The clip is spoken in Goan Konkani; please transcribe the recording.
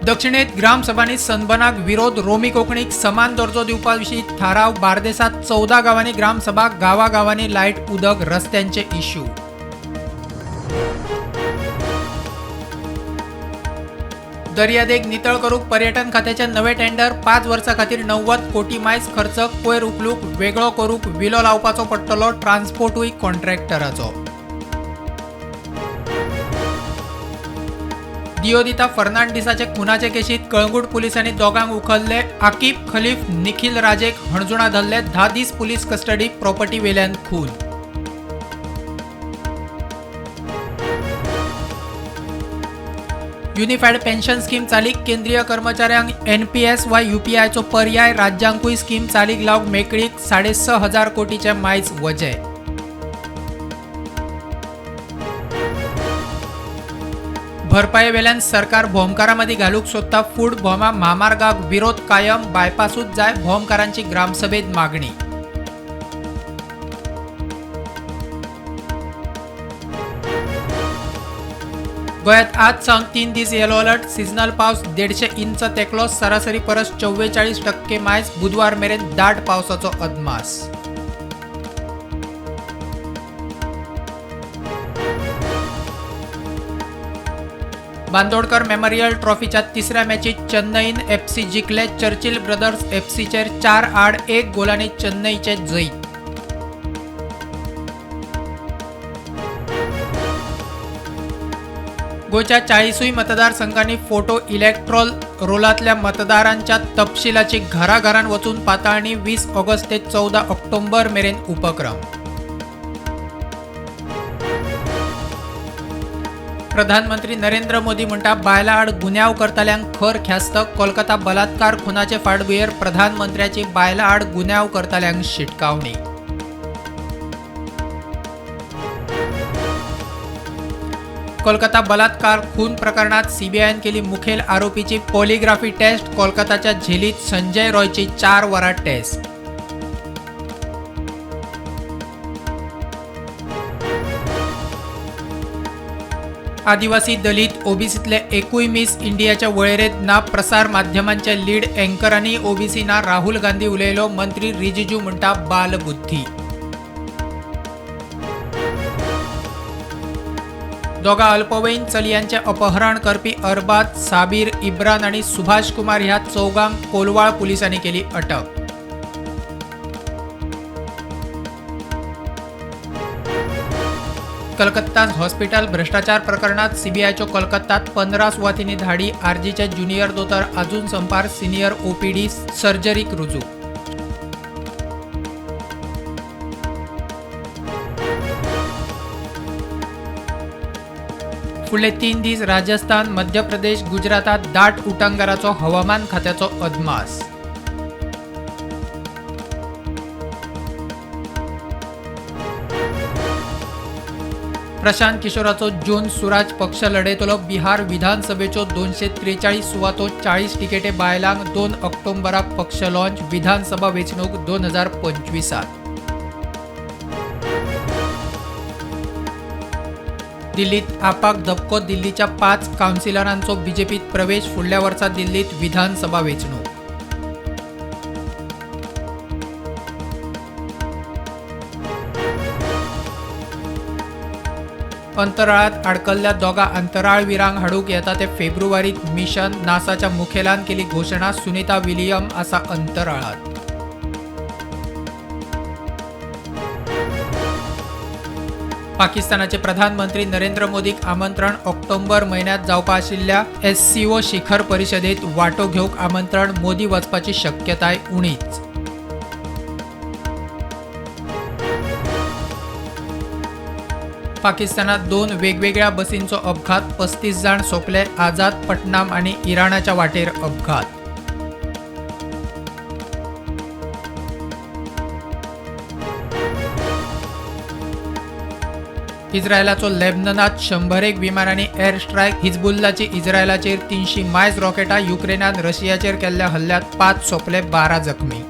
दक्षिणेत ग्रामसभांनी सनबनाक विरोध, रोमी कोंकणीक समान दर्जो दिवपा विशीं थाराव. बार्देसांत 14 गांवांनी ग्रामसभा, गांवागांवांनी लायट, उदक, रस्त्यांचे इश्यू. दर्यादेग नितळ करूंक पर्यटन खात्याचे नवे टेंडर, 5 वर्सां खातीर 90 कोटी मायज खर्च. कोयर उखलूंक वेगळो करूंक विलो लावपाचो पडटलो, ट्रान्सपोर्टूय कॉन्ट्रॅक्टराचो. दियोदिता फर्नांडीसाचे खुनाचे केशीत कळंगूट पुलिसांनी दोगांक उखल्ले. आकिब खलीफ, निखील राजेक हणजुणा धरले. 10 दीस पुलीस कस्टडी, प्रॉपर्टी वेल्यान खून. युनिफायड पेन्शन स्कीम चालीक, केंद्रीय कर्मचाऱ्यांक एनपीएस वा यूपीआयचो पर्याय. राज्यांकूय स्कीम चालीक लावंक मेकळीक. 6,500 कोटीचे मायज वजें. भरपाये वेल्यान सरकार भोमकारां मदीं घालूंक सोदता फूट. भोमा म्हामार्गाक विरोध कायम, बायपासूच जाय, भोमकारांची ग्रामसभेत मागणी. गोंयांत आज सावन 3 दीस येलो अलर्ट. सिजनल पावस 150 इंच तेंकलो, सरासरी परस 44% मायज. बुधवार मेरेन दाट पावसाचो अदमास. बांदोडकर मेमोरियल ट्रॉफीच्या तिसऱ्या मॅचीत चेन्नईन एफसी जिखले. चर्चिल ब्रदर्स एफसीचेर 4-1 गोलांनी चेन्नईचे जैत. गोंयच्या 40 मतदारसंघांनी फोटो इलेक्ट्रॉल रोलांतल्या मतदारांच्या तपशिलाची घराघरांत वचून पाताळणी. 20 ऑगस्ट ते 14 ऑक्टोबर मेरेन उपक्रम. प्रधानमंत्री नरेंद्र मोदी म्हणटा बायलां आड गुन्यांव करतल्यांक खर ख्यास्त. कोलकाता बलात्कार खुनाचे फाटभुंयेर प्रधानमंत्र्याची बायलां आड गुन्यांव करतल्यांक शिटकावणी. कोलकाता बलात्कार खून प्रकरणात सीबीआयन केली मुखेल आरोपीची पॉलिग्राफी टेस्ट. कोलकाताच्या झेलीत संजय रॉयची 4 वरां टेस्ट. आदिवासी, दलित, ओबीसीतले एकूय मिस इंडियाच्या वळेरेंत ना. प्रसार माध्यमांच्या लीड अँकरांनी ओबीसी ना. राहुल गांधी उलयलो. मंत्री रिजिजू म्हणटा बालबुद्धी. दोगा अल्पवयीन चलयांचें अपहरण करपी अरबाज, साबीर, इब्रान आनी सुभाष कुमार ह्या चौगांक कोलवाळ पुलिसांनी केली अटक. कलकत्ता हॉस्पिटल भ्रष्टाचार प्रकरणात सीबीआयच्यो कोलकातात 15 सुवातींनी धाडी. आरजीचे ज्युनियर दोतोर अजून संपार, सिनियर ओपीडी सर्जरीक रुजू. फुडले 3 दीस राजस्थान, मध्य प्रदेश, गुजरातात दाट उटंगाराचो हवामान खात्याचो अदमास. प्रशांत किशोराचो जून सुराज पक्ष लढयतलो बिहार विधानसभेच्यो 243 सुवातो, 40 तिकेटे बायलांक. 2 ऑक्टोबराक पक्ष लॉन्च. विधानसभा वेंचणूक 2025. दिल्लीत आपाक धपको. दिल्लीच्या 5 कावन्सिलरांचो बीजेपीत प्रवेश. फुडल्या वर्सा दिल्लीत विधानसभा वेंचणूक. अंतराळात आडकल्ल्या दोगा अंतराळवीरांक हाडूंक येता ते फेब्रुवारीत मिशन. नासाच्या मुखेलान केली घोशणा. सुनीता विलियम आसा अंतराळात. पाकिस्तानाचे प्रधानमंत्री नरेंद्र मोदीक आमंत्रण. ऑक्टोबर म्हयन्यांत जावपा आशिल्ल्या एससीओ शिखर परिशदेत वांटो घेवंक आमंत्रण. मोदी वचपाची शक्यताय उणीच. पाकिस्तानात 2 वेगवेगळ्या बसींचो अपघात, 35 जाण सोंपले. आझाद पटनाम आनी इराणाच्या वाटेर अपघात. इस्रायलाचो लेबननात 101 विमानांनी एअर स्ट्रायक. हिजबुल्लाची इस्रायलाचेर 300 मायज रॉकेटां. युक्रेनान रशियाचेर केल्ल्या हल्ल्यात 5 सोंपले, 12 जखमी.